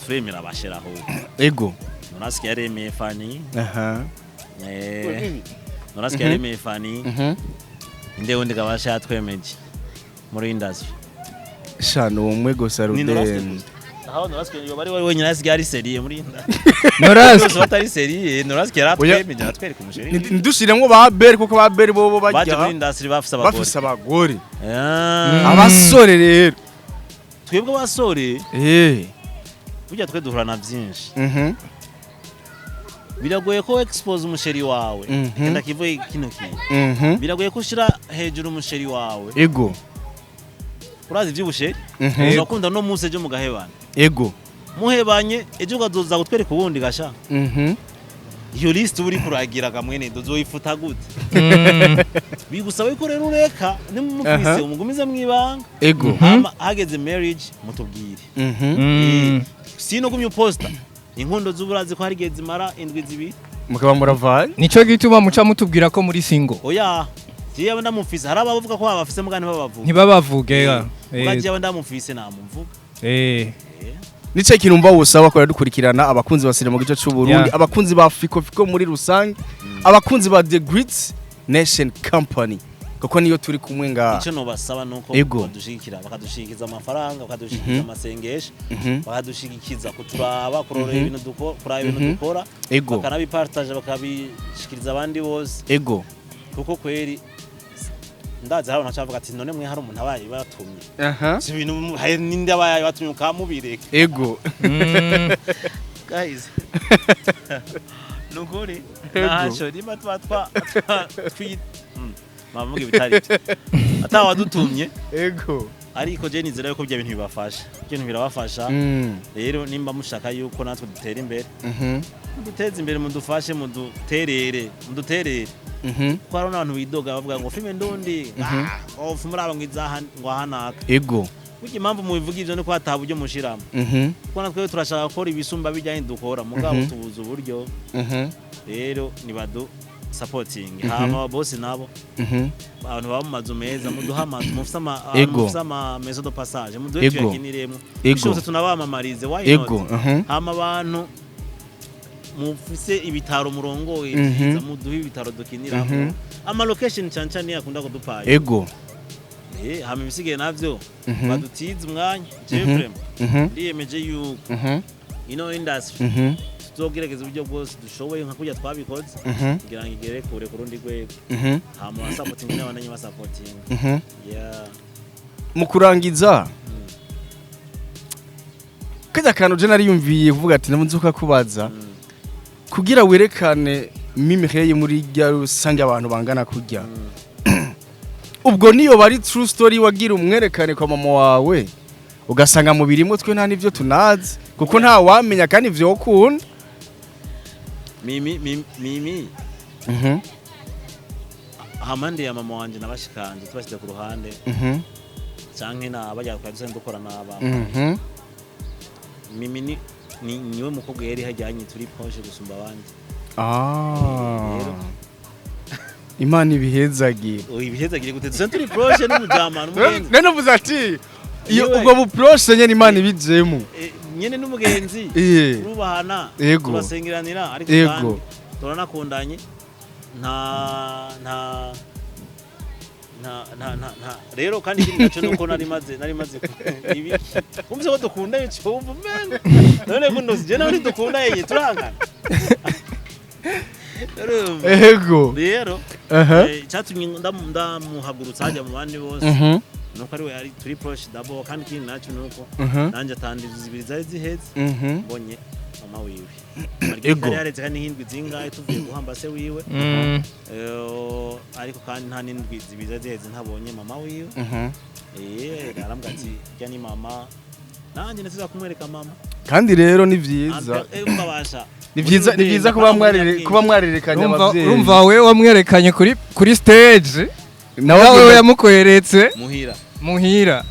turemera aba chéri ahubwo. Norasike yaremeye Fani. Norasike yaremeye Fani. Inde wundi kabasha yatwemeje muri industry? Sha, ni umwe gusa. Ni Norasike Rudeni. Gusa aho Norasike yoba ari we wenyine asigaye ari sérieux muri industry. Norasike. Bose batari sérieux, Norasike yaratwemeje, aratwereka umu chéri. Ntidushiremwo ba Beri, kuko ba Beri bobo Baje muri bajya industry bafise abagore. Bafise abagore. Ah. Abasore rero. Twebwe abasore, burya twe duhura na byinshi. Biragoye ko expose umu chéri wawe. Reka ndakivuge kino kintu. Biragoye ko ushyira hejuru umu chéri wawe. Urazi iby'ubu chéri, urakunda no munsi, ejo mugahebana. Muhebanye, ejo ukazoza kutwereka ubundi gasha. Iyo liste uba uriko uragira gamwene uzoyifuta gute? Bigusaba yuko rero ureka nimumufise, umugumize mwibanga. Hama hageze marriage mutubwire. Sino gumye uposta inkundo z'uburazi ko hari igihe zimara indwi 2. Mukaba muravanye. Nico gituma muca mutubwira ko muri single. Oya, jewe ndamufise. Hari abavuga ko babafise muga ntibabavuga. Ntibabavuge ya. Muga jewe ndamufise namuvuga. Nice kintu mba wosaba ko dukurikirana abakunzi ba sinema mu gice cy'u Burundi, abakunzi ba Fiko Fiko muri rusange, abakunzi ba The Great Nation Company, kuko niyo turi kumwe ngaha. Icyo nobasaba nuko badushigikira, bakadushigikiza amafaranga, bakadushigikiza amasengesho, bakadushigikiza kuturaba, kurora ibintu dukora, kuraba ibintu dukora, bakanabipartage, bakabishikiriza abandi bose. Kuko kweri ndazi hari abantu bacavuga ati none mwe hari umuntu abaye batumye? Si ibintu, hari n'indi abaye batumye ukamubireka. Guys, nukuri ntacyo niba tuba twa bavuga ibitari byo atawadutumye. Ariko je nizera yuko ibyo bintu bibafasha, ibyo bintu birabafasha. Rero nimba mushaka yuko natwe dutera imbere, muduteze imbere, mudufashe, muduterere, muduterere. Kuko hariho n'abantu bidoga bavuga ngo filime ndundi, ah, ngo muraba ngo izaha, ngo ahanaka. Burya impamvu mubivuga ivyo nuko hataha uburyo mushiramo, kuko natwe turashaka gukora ibisumba bijyanye dukora, mugabo tubuze uburyo. Rero nibadu supporting, hama ababosi nabo, abantu baba mu mazu meza, muduha amazu, mufise ama ahantu, mufise ama maison de passage, muduhe tuyakiniremo. Bishobotse tunabamamarize, why not? Hama abantu mufise ibitaro murongoye vyiza, muduhe ibitaro dukiniramo, ama location cyane cyane niyo akunda kudupaye. Hama ibisigaye navyo badutize umwanya. Jewe vraiment ndiyemeje yuko ino industry tuzogerageza uburyo bwose dushoboye nka kurya twabikoze kugira ngo igere kure ku rundi rwego, hama basapotinga n'abandanye basapotinga. Yeah. Mu kurangiza, kajya kantu je nariyumviye kuvuga ati namunzuka kubaza kugira werekane mimiheye muri rya rusange abantu bangana kurya. Ubwo niyo bari true story, wagira umwerekane kwa mama wawe ugasanga mu birimo twe nta nivyo tunazi, kuko nta wamenya kandi vyokunda. Mimi, Mimi, Mimi, hamande ya mama wanje nabashikanje tubashyize ku ruhande, canke nabajya twari dusanzwe dukora n'aba, Mimi ni niwe mukobwa yari hajyanye turi proche gusumba abandi. Rero. Imana ibihezagira. Ibihezagire gute? Dusanzwe turi proche n'umujama n'umugenzi. None uvuze ati iyo Niwe. ubwo buproche nyene Imana ibijemo. Nyene n'umugenzi, turubahana, turasengeranira, ariko kandi turanakundanye. Nta nta nta nta nta nta rero kandi ikindi naco nuko nari maze ibi umvise ko dukundanye, cyumva umengo none kuno je nawe ntidukundanye, turangana. Urumva? Rero icyatumye ndamuhagurutsa hajya mu bandi bose nuko ari we ari turi proche d'abord, kandi ikindi naco nuko nanjye atandi zibiri zari ziheze mbonye mama wiwe. Yari yaretse kandi nk'indwi zingahe tuvuye guhamba se wiwe. Ariko kandi nta n'indwi zibiri zari ziheze ntabonye mama wiwe. Arambwira ati rya ni mama, nanjye nasiza kumwereka mama. Kandi rero ni vyiza. Mbabasha. Ni vyiza kuba mwarerekanye abavyeyi. Urumva we wamwerekanye kuri stage, nawe nawe we yamukweretse muhira. Muhira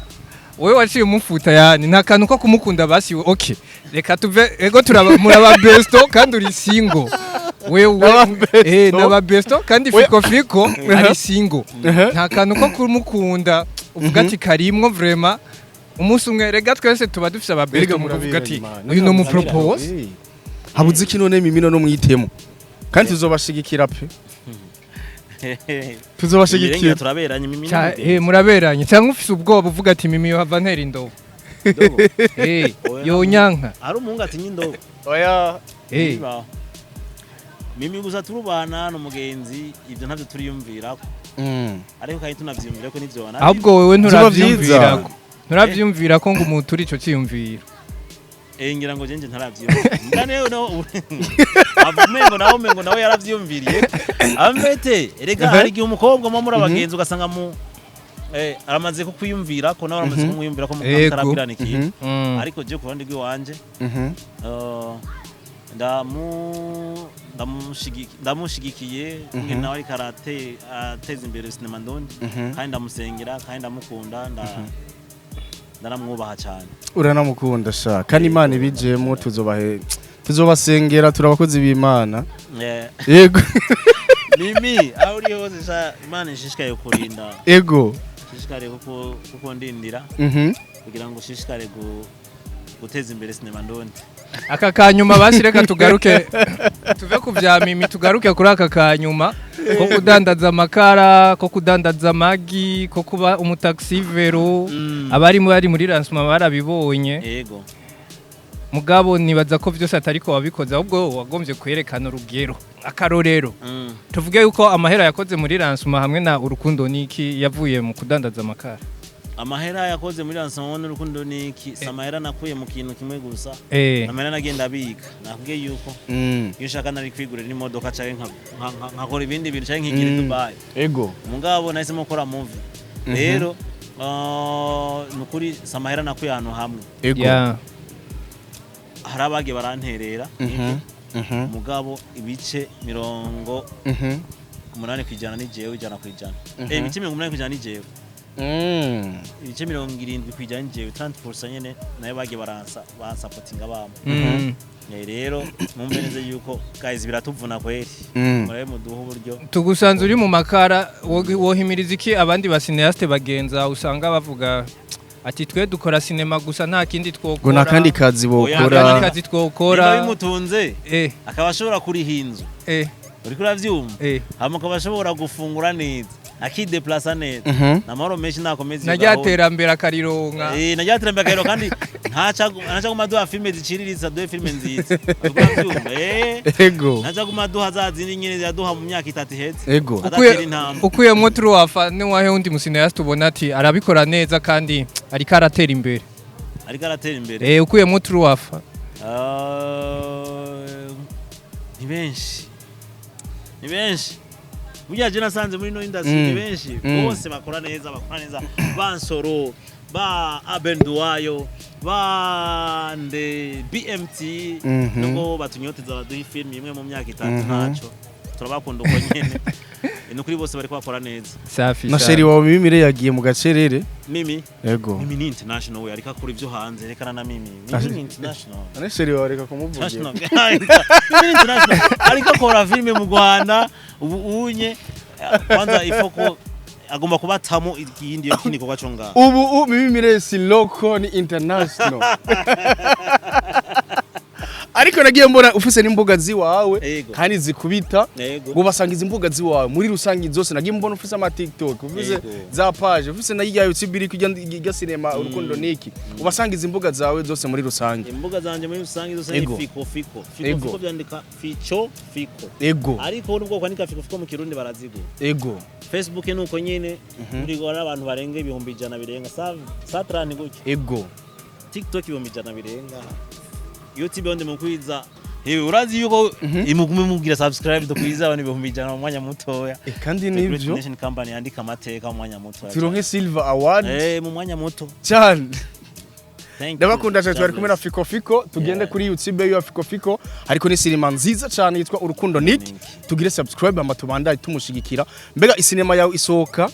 wewe waciye umufuta, yani nta kantu ko kumukunda basi. Okay, reka tuve ego turaba muraba besto kandi uri single wewe. Naba besto. Naba besto kandi Oya. Fiko Fiko ari single. Nta kantu ko kumukunda uvuga ati karimwo vraiment umunsi umwe? Rega twese tuba dufise aba besto, mukavuga ati uyu no mu propose. Habuze iki none? Mimino no mwitemo kandi tuzobashigikira pe, tuzobashigikira. Turaberanye, Mimi. Muraberanye cyangwa ufise ubwoba uvuga ati Mimi yohava ntera indobo, Oya. yonyanka? Ari umuhungu atinya indobo? Oya. Bibaho. Mimi gusa turubana n'umugenzi, ibyo ntabyo turiyumvirako, ariko kandi tunavyiyumvira ko nivyo wana. Ahubwo wewe Vyoba vyiza. nturavyiyumvira ko ngo umuntu uri ico ciyumviro. Ngira ngo jenje ntaravyiyumvira mbwa newe no avumengo nawe umengo nawe yaravyiyumviriye amvete. Erega hari igihe umukobwa muba muri abagenzi ugasanga mu aramaze kukwiyumvira ko nawe aramaze kumwiyumvira ko mutarabwirana ikintu. Ariko je ku ruhande rw'iwanje, ndamushigikiye kumwe nawe, ariko ateza imbere sinema ndundi, kandi ndamusengera kandi ndamukunda, ndaramwubaha cyane. Uranamukunda sha, kandi Imana ibijemo, tuzobahe, tuzobasengera, turabakozi b'Imana. Yego. Mimi, aho uri hose sha, Imana ishishikaye kurinda, ishishikare kuko ndindira kugira ngo ushishikare guteza imbere sinema ndundi. Aka kanyuma basi, reka tugaruke tuve ku vya Mimi, tugaruke kuri aka kanyuma ko kudandaza amakara, ko kudandaza amagi, ko kuba umutaxi vélo. Abari bari muri lancement barabibonye. Mugabo nibaza ko vyose atariko wabikoze, ahubwo wagombye kwerekana urugero, akarorero. Tuvuge yuko amahera yakoze muri lancement hamwe na Urukundo Niki yavuye mu kudandaza amakara? Amahera yakoze muri lancement n'Urukundo Niki si amahera nakuye mu kintu kimwe gusa. Amahera nagenda abika. Nakubwiye yuko iyo nshaka nari kwigurira n'imodoka canke nkakora ibindi bintu canke nkigira i Dubai. Mugabo nahisemo gukora movie. Rero nukuri si amahera nakuye ahantu hamwe. Hari abagiye baranterera, mugabo ibice 80% ni jewe, 100%. Ibice 80% ni jewe. 70% ni jewe, 30% nyene nayo bagiye baransa bansapotinga bamwe. Rero mwumve neza yuko guys biratuvuna kweri. Murabe muduha uburyo. Tugusanze uri mu makara, wohimiriza iki abandi ba cinéaste bagenza usanga bavuga ati twe dukora sinema gusa, nta kindi Ngo twokora? nta kandi kazi Oya, nta bokora. kandi kazi Niba twokora. bimutunze, akaba ashobora kuriha inzu, uriko uravyumva, hama akaba ashobora gufungura neza, akideplasa neza, n'amahoro menshi, nakomeza na iyo rya gahunda. Terambere akarironka. Na rya terambere akariro, kandi ntaca guma duha filime ziciriritse, aduhe filime nziza, uriko uravyumva? Ntaca guma duha za zindi nyene yaduha mu myaka 3 iheze. Adatera intambwe. Ukuyemwo Truwafa, niwahe wundi mu cinéaste ubona ati arabikora neza kandi ariko aratera imbere? Ariko aratera imbere? Ukuyemwo Truwafa. Ah, ni benshi, ni benshi. Burya je nasanze muri no industry ni benshi, bose bakora neza, bakora neza, ba Nsoro, ba Abenduwayo, bande BMT. Nubwo batunyoteza baduha film imwe mu myaka 3, ntaco, turabakunda uko nyene. Ni ukuri bose bariko bakora neza. Safi. Na Safi. chéri wawe Mimire yagiye mu gacerere. Mimi? Ego. Mimi ni international, we ariko akora ivyo hanze, rekana na Mimi. Mimi ni international. Ane chéri wawe, reka kumuvugira. International. Mimi ni international, ariko akora filime mu Rwanda ubu unye. Kwanza ifoko agomba kubatamo ikindi kindi gikorwa cyo ngaho. Ubu Mimire si local, ni international. Ariko nagiye mbona ufise n'imbuga ziwawe kandi zikubita. Ngo basanga izi mbuga ziwawe muri rusange zose, nagiye mbona ufise ama TikTok, ufise za page, ufise na ya YouTube iri kujya irya cinema Urukundo Niki. Ubasanga izi mbuga zawe zose muri rusange. Imbuga zanje muri rusange zose ni Fiko Fiko Fiko. Fiko byandika Fico Fiko. Ariko nubwo kwandika Fiko Fiko mu Kirundi barazigura. Facebook nuko nyene, muri gora abantu barenga 100,000 birenga satrani gutyo. TikTok 100,000 birenga, YouTube onde mukwiza. Hewe, urazi yuko imugume mugira subscribe, dukwiza abantu 100,000 mu mwanya mutoya. Kandi The Great nivyo. Nation Company yandika amateka mu mwanya mutoya. Turonke silver award. Mu mwanya muto. Cyane. Thank you. Ndabakunda cyane. Twari kumwe na Jobless. Fiko Fiko. Tugende kuri YouTube ya Fiko Fiko, ariko ni sinema nziza cyane yitwa Urukundo Nick. Nick. Tugire subscribe ama tubandanye tumushigikira. Mbega isinema yawe isohoka?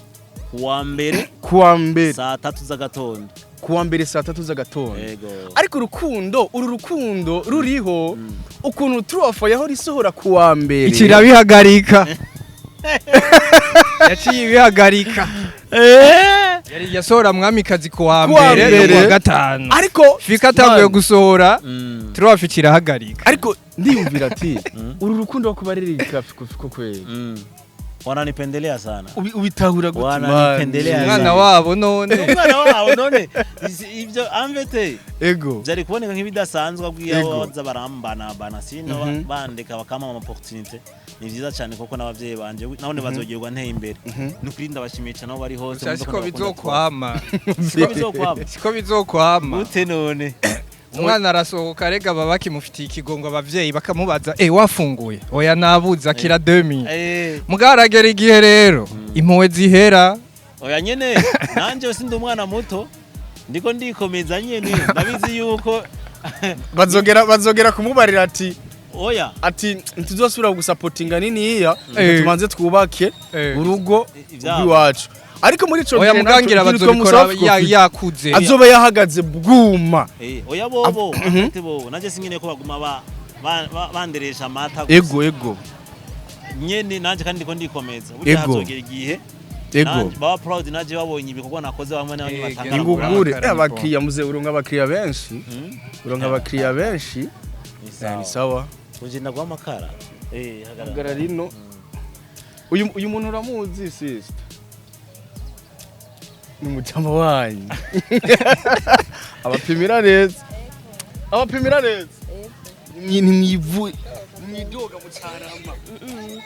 Kuwa mbere. Kuwa mbere. Saa 3 z'agatondo. Kuwa mbere saa 3 z'agatondo. Yego. Ariko urukundo, uru rukundo ruriho ukuntu Truwafa yahora isohora kuwa mbere. Ikirabihagarika, yaciye ibihagarika. Yari yasohora Mwamikazi kuwa Kuwa mbere no mbere. kuwa gatanu. Ariko Fika atanguye Man, gusohora Truwafa ikirahagarika. Ariko ndiyumvira ati uru rukundo wo kubaririka Fiko Fiko kweli. Wananipendelea sana. Ubitahura gute, man? Wananipendelea Umwana sana. wabo none. Umwana wabo none ibyo amvete byari kuboneka nk'ibidasanzwe abwiye baza barambanabana sino bandeka bakampa ama opportunité. Ni vyiza cyane kuko n'abavyeyi banje nabone bazogirwa nteye imbere. Ni ukuri ndabashimiye cyane aho bari hose. Gusa Mwumve ko siko ndabakunda. bizokwama. Siko bizokwama? Siko bizokwama. Gute none? Umwana arasohoka rega, baba bakimufitiye ikigongo abavyeyi, bakamubaza: "Eh, wafunguye?" "Oya, nabuze." Akira 2000. Mugabo aragera igihe rero impuhwe zihera. Oya nyene, nanje sindi umwana muto, ndiko ndikomeza nyene, ndabizi yuko Bazogera kumubarira ati oya. Ati ntituzosubira gusapotinga niniya, tubanze twubake urugo Ivyabo. rw'iwacu. Ariko muri ico Oya, gihe mugangira natwe bazobikora twamusaba yakuze. azoba yahagaze bwuma. Oya, bobo afite bobo, nanje sinkeneye ko baguma banderesha amata gusa. Ego. Nyene nanje kandi ndiko ndikomeza burya, hazogera igihe nanje baba proud naje babonye ibikorwa nakoze bamwe n'abandi batangara. Ingugure. Amakara Abakiriya muze, uronka abakiriya benshi, uronka abakiriya benshi. Ni Ni sawa. Sawa. Ugenda guha amakara, hagarara. Hagarara rino. Uyu muntu uramuzi, sister? Ni umujama wanyu, abapimira neza, abapimira neza. Nimwivu mwidoga mu Carama,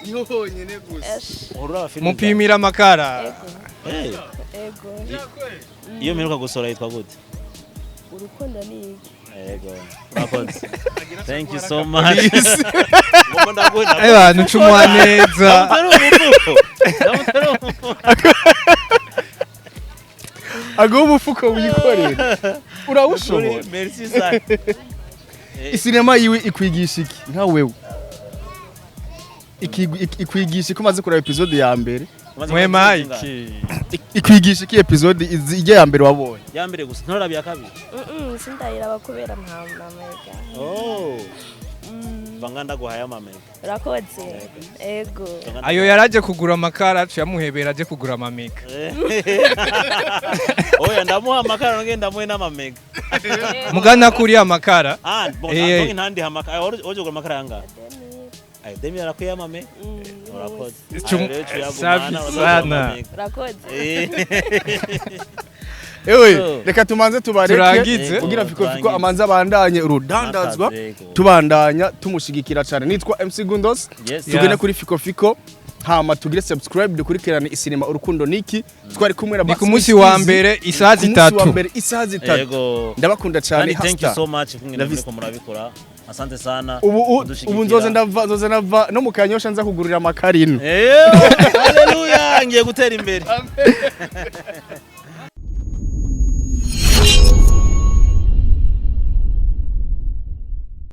niho honyene gusa. Uhora uraba filime? Mupimira amakara. Ego. Iyo mperuka gusora yitwa gute? Urukundo ni iki? Ego, urakoze, thank you so much. Ngomba ndaguha. Abantu cumwa neza. Ndamutera umufuko, ndamutera umufuko. Aguha umufuko wikorera, urawushobora. Merci sana. Isinema yiwe ikwigisha iki nka wewe? Ikwigisha ko umaze kureba episode ya mbere? Umaze Mwe kureba episode? Mike. Ikwigisha iki episode ijya ya mbere wabonye? Ya mbere gusa, ntoraba iya kabiri? Sindayiraba kubera nta mamega. Oh, vanga ndaguhaye amamega. Urakoze, ego. Ayo yaraje kugura amakara, tuyamuhebera aje kugura amamega. Oya, ndamuha amakara nge ndamuhe n'amamega. Mugana kuri amakara. Ah bon. Eh. Ah, ntandi amakara oje kugura amakara yanga. Ayo demi arakwiye amamega. Urakoze. Ayo rero tuyagumana, Safi urakoze. sana. Amamega. Urakoze. Ewe, So. reka tumanze tubareke Turangize. kugira Fiko Fiko Turangize. amanze abandanye urudandazwa. Akazi, yego. Tubandanya tumushigikira cyane. Nitwa MC Gundos. Tugende kuri Fiko Fiko, hama tugire subscribe, dukurikirane isinema Urukundo Niki. Twari kumwe na Ni ku Basmith munsi wa Easy. mbere isaha Ku munsi wa 3. mbere isaha 3. Yego. Ndabakunda cyane. Kandi thank you Hasta so much kungene La muriko murabikora, asante sana. Ubu nzoza ndava no mu Kanyosha nza kugurira amakarino. Eyo, haleluya, ngiye gutera imbere.